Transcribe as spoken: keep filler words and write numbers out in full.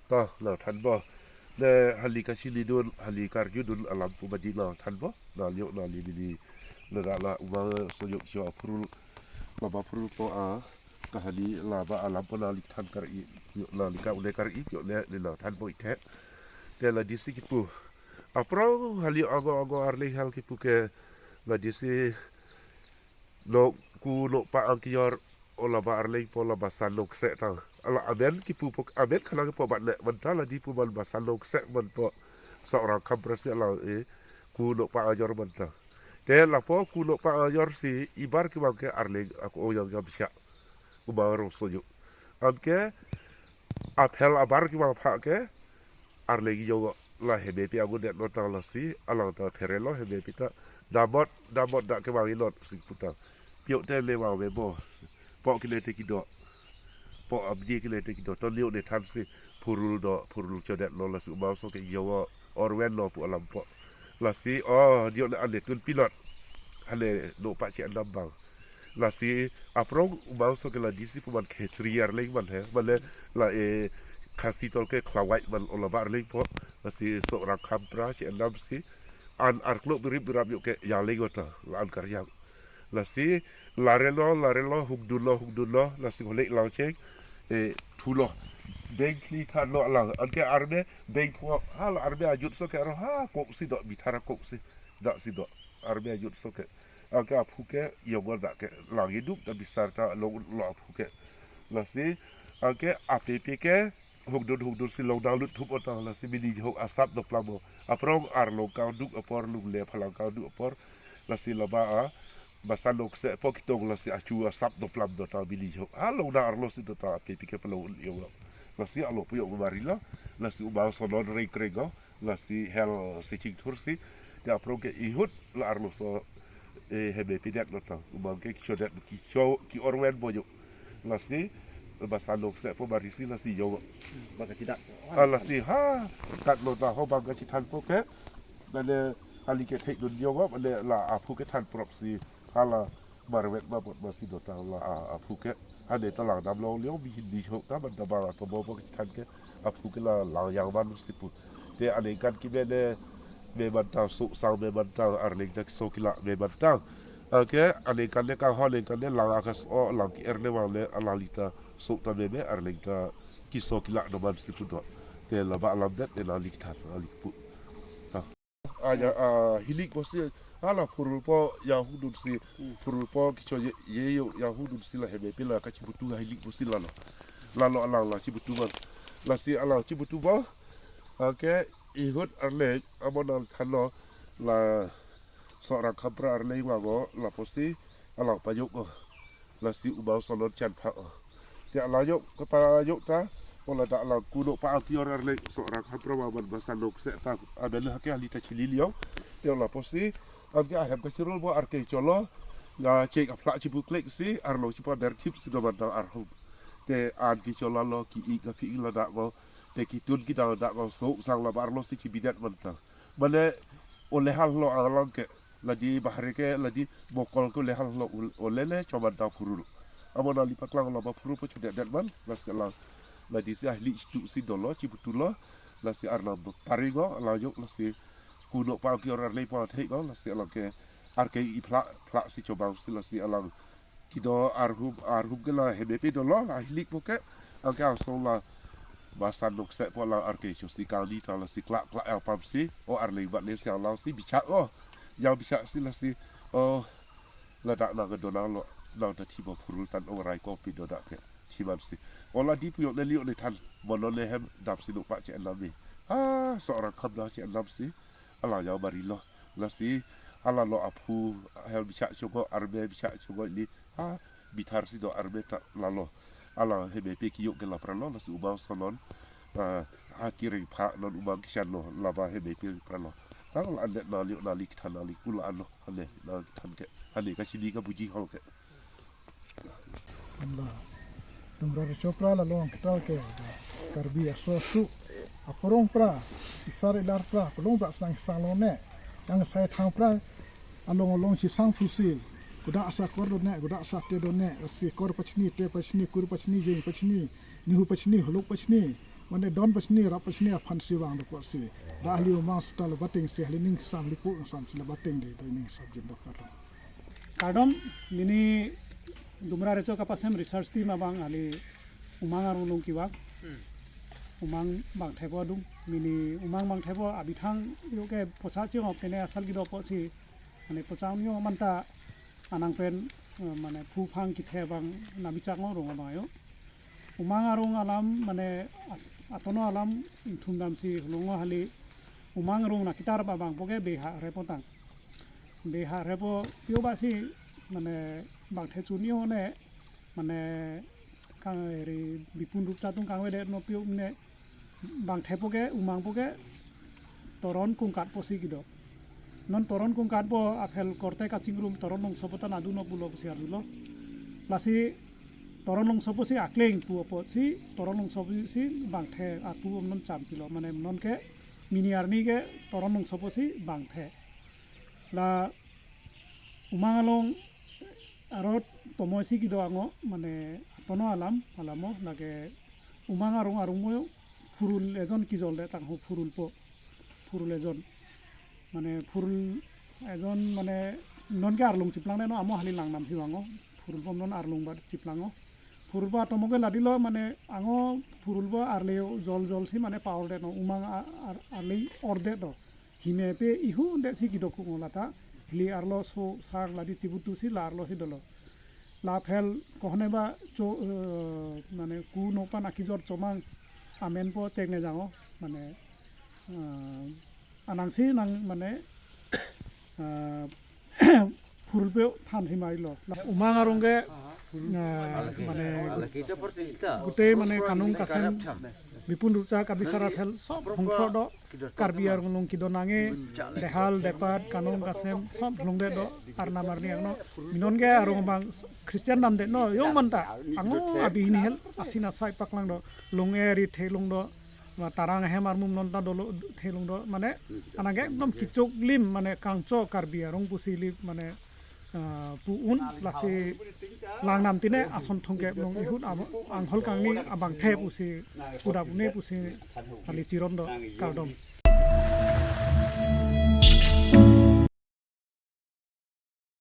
To, nangthanpo. Ne hali kachinidun, hali karjudun alam pu badi nangthanpo. Nangli-o, nangli bidi. Ladak la Umang Sojok cho aphurul, laba phurul po a kahani laba alam po nangli than kar-i, yo nangli ka-une kar-i, yo ne, ne nangthanpo ithe. Te la disi kipu. Aphrang hali ango ango arleng hal kipu ke la disi no ku no pa angkior o laba arleng po laba san no kse tang. Ala amen kipu po, amen khanang po ban ne man ta la di pu man ba san no kse man po. Sok Rangkham Pra si alang e ku no pa angkior man ta. Te lapu ku no pa angkior si ibar kevang ke arleng ako yang jam sha. Umang Rong Sojok. Anke aphel abar kevang apha ke arleng yo la hemepi agudet lo tang lasi alang ta pherelo hemepi ta damot damot dak kevang inot si pu ta. Pio te le vang ve bo. Po kile te kido. Po abdi kile te kido. To neo ne than si phurul do, phurul chodet lo lasi Umang So ke yo orwen lo pu alam po. Lasi, oh, dio ne ane tun pilot. Ane no pa che andam bang. Lasi aphrang Umang So ke la disi pu man Khetri arleng man he. Mane la e Khasi tol ke Khlawai man o laba arleng po. Lasi Sok Rangkham Pra che andam si. An arklo birip birap yo ke yang leng ota. La an karyang. Lasi larelo, larelo, hukdunlo, hukdunlo, lasi holek langcheng, e, thulo. Beng phli thanlo alang. Anke arme, beng phu, ha la arme ajut so ke aro, ha, kok si do, bithar kok si, dak si do. Arme ajut so ke. Anke aphu ke, yongon dak ke, lang iduk, da bisar ta, long lo aphu ke. Lasi, anke apepe ke, hukdun hukdun si long danglut thup ota lasi bini jehok asap doplamo. Aphrang arlong kangduk apor lungle phalang kangduk apor lasi laba a basan nok se po kitong lasi achu asap doplam dota bini jehok. Along dang arlo si dota apepe ke palong un yong lo. Lasi alo pu yong mari lo. Lasi Umang So non reng kreng lo. Lasi hel si chingthur si. Te aphrang ke ihut la arloso, eh, hemepi det lo ta. Umang ke kicho det kicho ki-orwen boyo. Lasi basan nok se po mari si lasi yo. Bang kachidak. Ah, lasi ha kat lo ta ho bang kachithanpo ke. Mane hali ke thekdun yo, mane la aphu ke than prop si hala marwet ma pot ma si dota la a, aphu ke. Ane ta lang damlo leo bi Hindi chok ta ban ta bang atomo po kachethan ke aphu ke la lang yang man si pu. Te aningkan kime ne me man ta, so sang me man ta, arleng ta so kila me man ta. Anke aningkan ne kanghon aningkan ne lang akas o lang ke-er ne vang le alangli ta so ta me me arleng ta kiso kila no man si pu do. Te laba alam det ne nangli kethan nangli pu. Ta. Aya, ah, hilik po si, hala phurul po ya hudun si, Hmm. phurul po kicho ye, ye yo ya hudun si la hemepi la kachibutu hilik po si lalo. Lalo alang la chibutu man. Lasi alang chibutu po. Anke ihut arleng amo nangthanlo la Sok Rangkham Pra arleng vang o lapusi alang pajok o. Lasi Umang So non chan pha o. Te alang yok kepajok ta, o ladak alang kuno pa angkior arleng Sok Rangkham Pra vang man basan nok se ta, amen hake hali ta chili liong. Te lapusi, anke ahem kachirul bo arke cholo, ya chek aphla chibuklek si, arlo chipaber thip si doman dang arhum. Te an kichola lo ki-ik aphi ik ladak bo, te kitun kidang dak bo, so sang laba arlo si chibidet man ta. Mane, ole hal lo alang ke, ladi bahari ke, ladi bokol ke ole hal lo ul-, ole le choman ta phurul. Amo nangli paklang laba phurul po chodet det man, lasi alang, ladi si ahli chitu si dolo, chibutu lo, lasi arnam do paringo, alang yok lasi kuno pa angkior arleng pa thek lo, lasi alang ke arke iphla, phla si chobang si lasi alang kido arhum, arhum ke la hemepi dolo, la hilik po ke, anke asong la basan nok se po la arke cho si kangni ta lasi klak klak apam si, o arleng bat ne si alang si bichak o, yang bichak si lasi, o, ladak nang kedo nanglo, nang ta thi bo phurul tan o rai kopi do dak ke, thi man si. O la di pu yok ne liyo ne than, mono ne hem dam si nuk pa che enam ni. Ah, Sok Rangkham dang che enam si, alang yang mari lo. Lasi, alalo aphu, hel bichak chongo, arme bichak chongo ili, ha, bithar si do arme ta lalo. Alang hemepi kiyok ke la pralo, lasi Umang So non, ah, ha kireng pha non Umang Kisan lo, laba hemepi pralo. Tang la ande nangli, nangli kethan nangli kula ano, ane, nangli kethan ke, ane kachini kabuji hol ke. Amba. Dumra Recho Pra la long ketal ke Karbi aso su. Aporong pra, isar ilar pra, pelong bak senang sang long ne. Yang sai thang pra, along along si sang susi. Kuda asa kor do ne, kuda asa te do ne, si kor pachini, te pachini, kur pachini, jeng pachini, nihu pachini, holok pachini. Mane don pesni rap pesni aphan si vang dokok si. Da hali umang seta le bateng si hali ning sam lipu sam si le bateng de do ning sam jin dokok. Kardom, nini Dumra Recho Kapasem research team abang hali umang arong along kevang. Umang bangthepo adung, nini umang bangthepo abithang yo ke posa chingok tene asal kedo apotsi, mane posa yo manta anang pen, eh, mane phu phang kethe abang nami chak ngo rong abang yo. Umang arong alam mane at-, atono alam ingthum damsi holongo hali umang arong nakitar abang poke beha repo tang. Beha repo pio basi mane bangthe chunio ne mane kang eri bipun rup chatung kangvede no pio ne bangthepo ke umangpo ke toron kungkatpo si kedo. Non toron kungkatpo aphel korte kachingrum toron longsopo ta nadu no pulo si arjulo. Lasi toron longsopo si akleng pu apotsi toron longsopo si bangthe apu non cham pilo mane non ke mini arni ke toron longsopo si bangthe. La umang along arot tomoisi kedo ango mane atono alam alamo lake umang arong arong mo phurul ejon kijolde tangho phurulpo phurul ejon mane phurul ejon mane non ke arlong chiplangde no amo hali langnam hiwango phurulpo non arlong ba chiplango phurulpo atomo ke ladilo mane ango phurulpo arle jol jol si mane paorde no umang a-, ar-, arle orde do hime pe ihu de si kidokung lata hili arlo so sang ladi chibutu si la arlo si dolo la phel kohne ba cho eh, mane ku nopan akijor chomang amen po tekne jango mane eh, anang si nang mane eh, phurulpo than himai lo. La umang arong ke eh, mane gute mane kanung kasem bipun rucha kabisara thel sob hongkro do Karbi arong along kedo nange dehal depat kanung kasem sob longde do arnam arni angno minon ke arong abang Christian namde no yo manta ango abi hini hel asin asai paklang do long eri thelong do ma tarang hem armum non ta dolo thelong do mane anang ke ekdom kichok lim mane kangcho Karbi arong pusi lim mane ah, pu un lasi langnam tine ason thongke nong ihut ab-, anghol kangni abangthe pusi pudap ne pusi hali chiron do kardom.